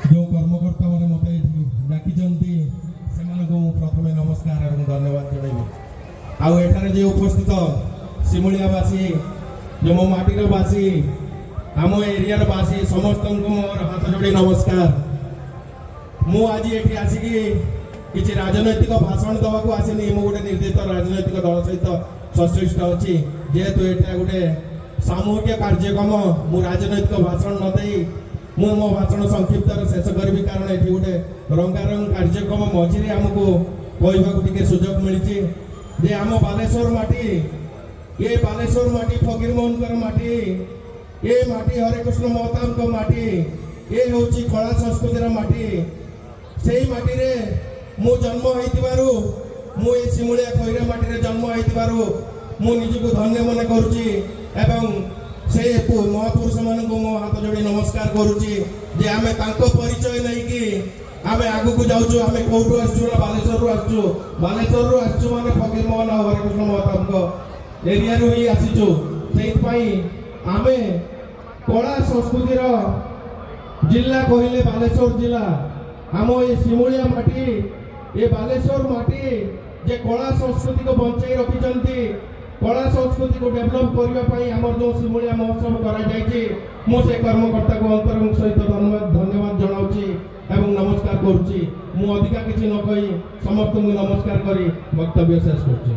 ଯେଉଁ କର୍ମକର୍ତ୍ତାମାନେ ମୋତେ ଏଠି ଡାକିଛନ୍ତି, ସେମାନଙ୍କୁ ମୁଁ ପ୍ରଥମେ ନମସ୍କାର ଏବଂ ଧନ୍ୟବାଦ ଜଣାଇବି। ଆଉ ଏଠାରେ ଯେ ଉପସ୍ଥିତ ଶିମୁଳିଆବାସୀ, ଯେ ମୋ ମାଟିର ବାସୀ, ଆମ ଏରିଆର ବାସୀ, ସମସ୍ତଙ୍କୁ ମୋର ହାତ ଯୋଡ଼ି ନମସ୍କାର। ମୁଁ ଆଜି ଏଠି ଆସିକି କିଛି ରାଜନୈତିକ ଭାଷଣ ଦେବାକୁ ଆସିନି। ମୁଁ ଗୋଟେ ନିର୍ଦ୍ଦିଷ୍ଟ ରାଜନୈତିକ ଦଳ ସହିତ ସଂଶ୍ଳିଷ୍ଟ ଅଛି। ଯେହେତୁ ଏଇଟା ଗୋଟେ ସାମୂହିକ କାର୍ଯ୍ୟକ୍ରମ, ମୁଁ ରାଜନୈତିକ ଭାଷଣ ନ ଦେଇ ମୁଁ ମୋ ଭାଷଣ ସଂକ୍ଷିପ୍ତରେ ଶେଷ କରିବି, କାରଣ ଏଠି ଗୋଟେ ରଙ୍ଗାରଙ୍ଗ କାର୍ଯ୍ୟକ୍ରମ ମଝିରେ ଆମକୁ କହିବାକୁ ଟିକେ ସୁଯୋଗ ମିଳିଛି ଯେ ଆମ ବାଲେଶ୍ୱର ମାଟି, ଏ ବାଲେଶ୍ୱର ମାଟି ଫକୀରମୋହନଙ୍କର ମାଟି, ଏ ମାଟି ହରେକୃଷ୍ଣ ମହତାବଙ୍କ ମାଟି, ଏ ହେଉଛି କଳା ସଂସ୍କୃତିର ମାଟି। ସେଇ ମାଟିରେ ମୁଁ ଜନ୍ମ ହେଇଥିବାରୁ, ମୁଁ ଏ ଶିମୁଳିଆ ଖଇରା ମାଟିରେ ଜନ୍ମ ହେଇଥିବାରୁ ମୁଁ ନିଜକୁ ଧନ୍ୟ ମନେ କରୁଛି ଏବଂ ସେ ମହାପୁରୁଷମାନଙ୍କୁ ମୋ ହାତ ଯୋଡ଼ି ନମସ୍କାର କରୁଛି ଯେ ଆମେ ତାଙ୍କ ପରିଚୟ ନେଇକି ଆମେ ଆଗକୁ ଯାଉଛୁ। ଆମେ କୋଉଠୁ ଆସିଛୁ ନା ବାଲେଶ୍ୱରରୁ ଆସିଛୁ। ବାଲେଶ୍ୱରରୁ ଆସିଛୁ ମାନେ ଫକୀରମୋହନ ଆଉ ହରେକୃଷ୍ଣ ମହତାବଙ୍କ ଏରିଆରୁ ହିଁ ଆସିଛୁ। ସେଇଥିପାଇଁ ଆମେ କଳା ସଂସ୍କୃତିର ଜିଲ୍ଲା କହିଲେ ବାଲେଶ୍ୱର ଜିଲ୍ଲା। ଆମ ଏ ଶିମୁଳିଆ ମାଟି, ଏ ବାଲେଶ୍ୱର ମାଟି ଯେ କଳା ସଂସ୍କୃତିକୁ ବଞ୍ଚେଇ ରଖିଛନ୍ତି, କଳା ସଂସ୍କୃତିକୁ ଡେଭଲପ୍ କରିବା ପାଇଁ ଆମର ଯେଉଁ ଶିମୁଳିଆ ମହୋତ୍ସବ କରାଯାଇଛି, ମୁଁ ସେ କର୍ମକର୍ତ୍ତାକୁ ଅନ୍ତରଙ୍କ ସହିତ ଧନ୍ୟବାଦ ଜଣାଉଛି ଏବଂ ନମସ୍କାର କରୁଛି। ମୁଁ ଅଧିକା କିଛି ନ କହି ସମସ୍ତଙ୍କୁ ନମସ୍କାର କରି ବକ୍ତବ୍ୟ ଶେଷ କରୁଛି।